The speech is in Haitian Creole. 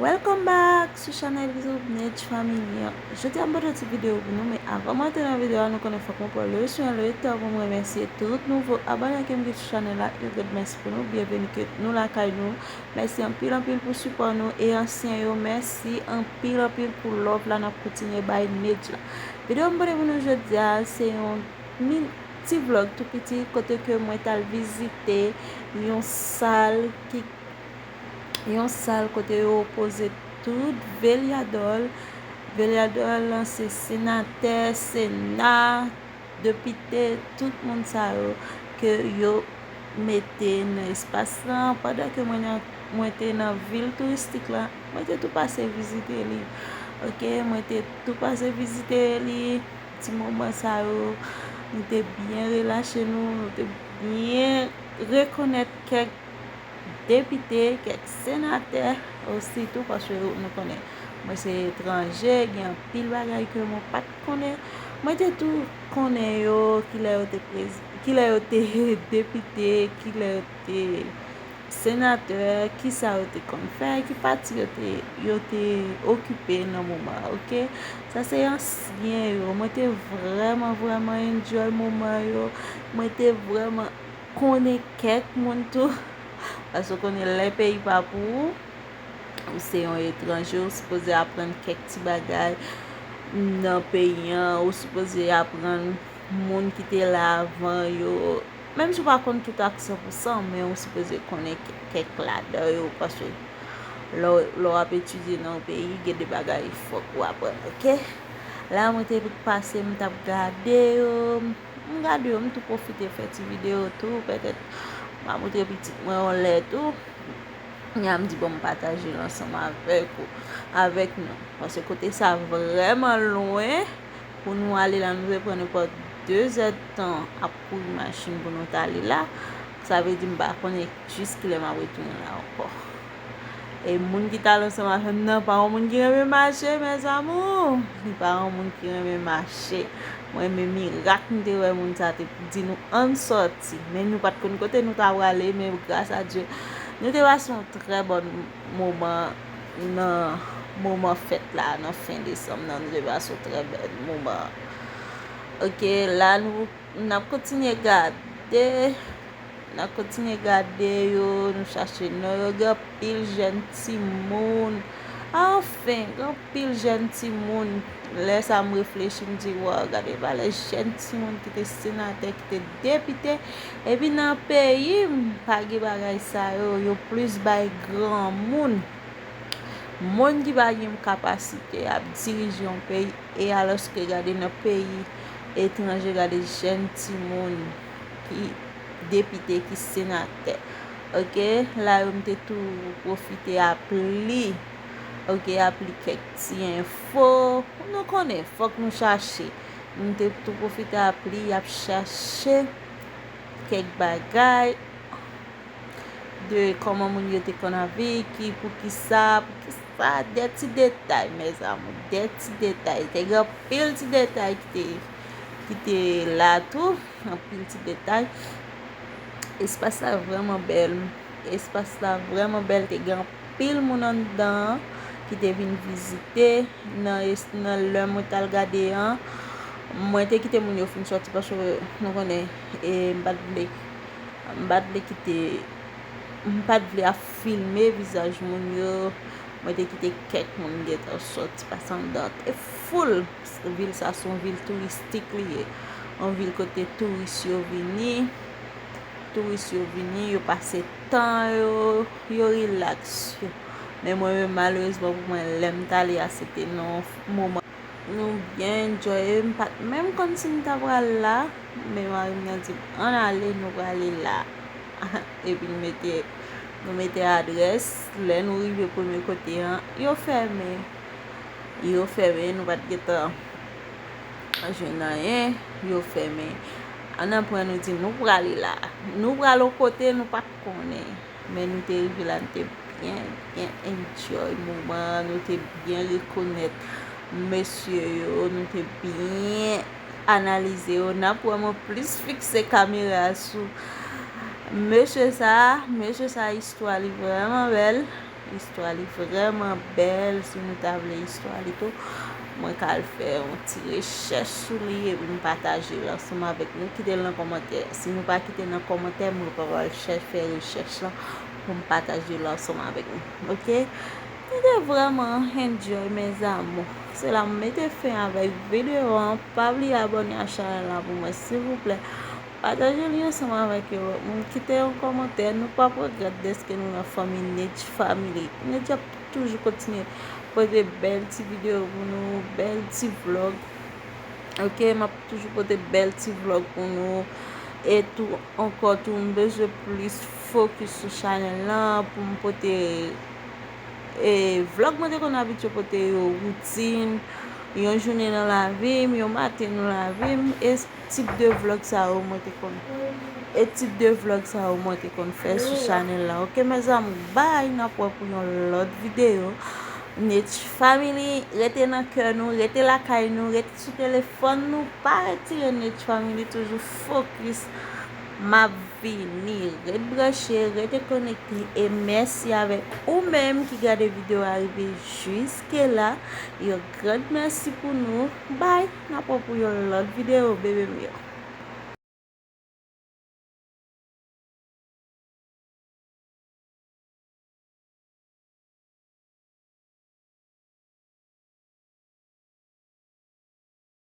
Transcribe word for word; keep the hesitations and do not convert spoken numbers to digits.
Welcome back sou chanèl YouTube Nech Family an. Jodi a m pote yon ti videyo pou nou, men avan m antre nan videyo a, nou konnen fòk mwen pran le swen, le tan pou m remèsye tout nouvo abòne ke m gen sou chanèl la. Yon grenn mèsi pou nou, byenveni ke nou lakay nou. Mèsi anpil anpil pou sipò nou, e ansyen yo, mèsi anpil anpil pou love la n ap kontinye bay Nech la. Videyo m pote pou nou jodi a, se yon min-, ti vlog tou piti kote ke mwen t al vizite yon sal ki yon sal kote yo poze tout velyadòl. Velyadòl lan se senatè, sena, depite, tout moun sa yo ke yo mete nan espas lan. Pandan ke mwen nan, mwen te nan vil touristik lan, mwen te tou pase vizite li. Oke, mwen te tou pase vizite li. Ti moman sa yo, nou te byen relache nou, nou te byen rekonèt kèk depite, kèk senatè osi tou, paske nou konnen mwen se etranje, gen anpil bagay ke mwen pa t konnen. Mwen te tou konnen yo, kilè yo te prez-, kilè yo te depite, kilè yo te senatè, kisa yo te konn fè, ki pati yo te, yo te okipe nan moman an, oke? Sa se ansyen yo. Mwen te vrèman, vrèman enjoy moman yo. Mwen te vrèman konnen kèk moun tou. Paske w konnen lè peyi pa pou ou, ou se yon etranje, ou sipoze aprann kèk ti bagay nan peyi an, ou sipoze aprann moun ki te la avan yo. Menm si w pa konn tout ak san pou san, men ou sipoze konnen kè-, kèk ladan yo, paske lè w, lè w ap etidye nan yon peyi, gen de bagay fòk ou aprann, oke? La mwen te pase, m t ap gade yo, m gade yo, m tou pwofite fè ti videyo tou, petèt m a montre pitit mwen yon lè tou. Kounya m di bon m pataje l ansanm avèk ou, avèk nou. Paske kote sa vrèman lwen. Pou nou ale la, nou te pran nenpòt de zèdtan ap kouri machin pou nou t ale la. Sa vle di m pa konnen jis kilè m ap retounen la ankò. E moun ki t al ansanm avè m nan pa yon moun ki renmen mache, mes amours. Li pa yon moun ki renmen mache. Mwen, men mirak m te wè moun sa te di nou ann sòti. Men nou pa t konn kote nou ta prale, men gras a Dye, nou te pase yon trè bòn moman nan moman fèt la, nan fen desanm nan, nou te pase yon trè bèl moman. Oke, la nou, n ap kontinye gade, n ap kontinye gade yo, nou chache non yo, gen anpil jèn timoun. Anfen, gen anpil jèn timoun. Lè sa m reflechi, m di, waw, gade valè jèn timoun ki te senatè, ki te depite. Epi nan peyi m, pa gen bagay sa yo, yo plis bay granmoun. Moun ki pa gen kapasite ap dirije yon peyi, e alòske gade nan peyi etranje, gade jèn timoun ki depite, ki senatè. Oke, la yo m te tou pwofite ap li. Oke, ap li kèk ti enfo. Nou konnen, fòk nou chache. M te tou pwofite ap li, ap chache kèk bagay de kòman moun yo te konn ap viv, ki, poukisa, poukisa, de ti detay, mes amours, de ti detay. Te gen anpil ti detay ki te, ki te la tou, anpil ti detay. Espas la vrèman bèl. Espas la vrèman bèl. Te gen anpil moun anndan an ki te vin vizite nan es-, nan lè mwen t al gade an. Mwen te kite moun yo fin sòti paske nou konnen, e, m pa t vle, m pa t vle kite, m pa t vle ap filme vizaj moun yo. Mwen te kite kèk moun gentan sòti pase anndan. Te foul. Vil sa se yon vil touristik li ye. Yon vil kote touris yo vini. Touris yo vini, yo pase tan yo, yo rilaks yo. Men mwen menm, malerezman pou mwen, lè m t ale a, se te nan yon moman nou byen enjoy. M pa t menm konn si m ta pral la, men mari m nan di m, ann ale, nou prale la. Epi nou mete, nou mete adrès. Lè nou rive premye kote an, yo fèmen. Yo fèmen, nou pa t gentan jwenn anyen, yo fèmen. Annapre, nou di, nou prale la. Nou prale yon kote nou pa t konnen. Men nou te rive la, nou te byen, byen enjoy moman an, nou te byen rekonèt mesye yo, nou te byen analize yo. N ap wè mwen plis fikse kamera sou mesye sa a. Mesye sa a, istwa li vrèman bèl. istwa li vrèman bèl. Si nou ta vle istwa li tou, mwen ka al fè yon ti rechèch sou li epi m pataje l ansanm avèk nou. Kite l nan kòmantè. Si nou pa kite nan kòmantè, mwen pa pral chèche fè rechèch lan pou m pataje l ansanm avèk nou. Oke? Li te vrèman enjoy, mes amours. Se la m mete fen avèk videyo an. Pa bliye abòne a chanèl la pou mwen, silvouplè. Pataje li ansanm avèk yon lòt moun. Kite yon kòmantè. Nou p ap regrèt dèske nou nan fanmi Nech Family. Nech ap toujou kontinye pote bèl ti videyo pou nou, bèl ti vlòg. Oke, m ap toujou pote bèl ti vlòg pou nou. E tou, ankò tou, m bezwen plis fokis sou chanèl lan pou m pote e vlòg mwen te konn abitye pote yo, woutin, yon jounen nan lavi m, yon maten nan lavi m, e tip de vlòg sa yo mwen te konn e tip de vlòg sa yo mwen te konn fè sou chanèl la. Oke, mes amours, bye, n ap wè pou yon lòt videyo. Nech Family, rete nan kè nou, rete lakay nou, rete sou telefòn nou, pa retire. Nech Family toujou fokis. M ap vini. Ret branche, rete konekte, e mèsi avèk ou menm ki gade videyo a rive jiske la. Yon gran mèsi pou nou. Bye, n ap wè pou yon lòt videyo, bebe m yo.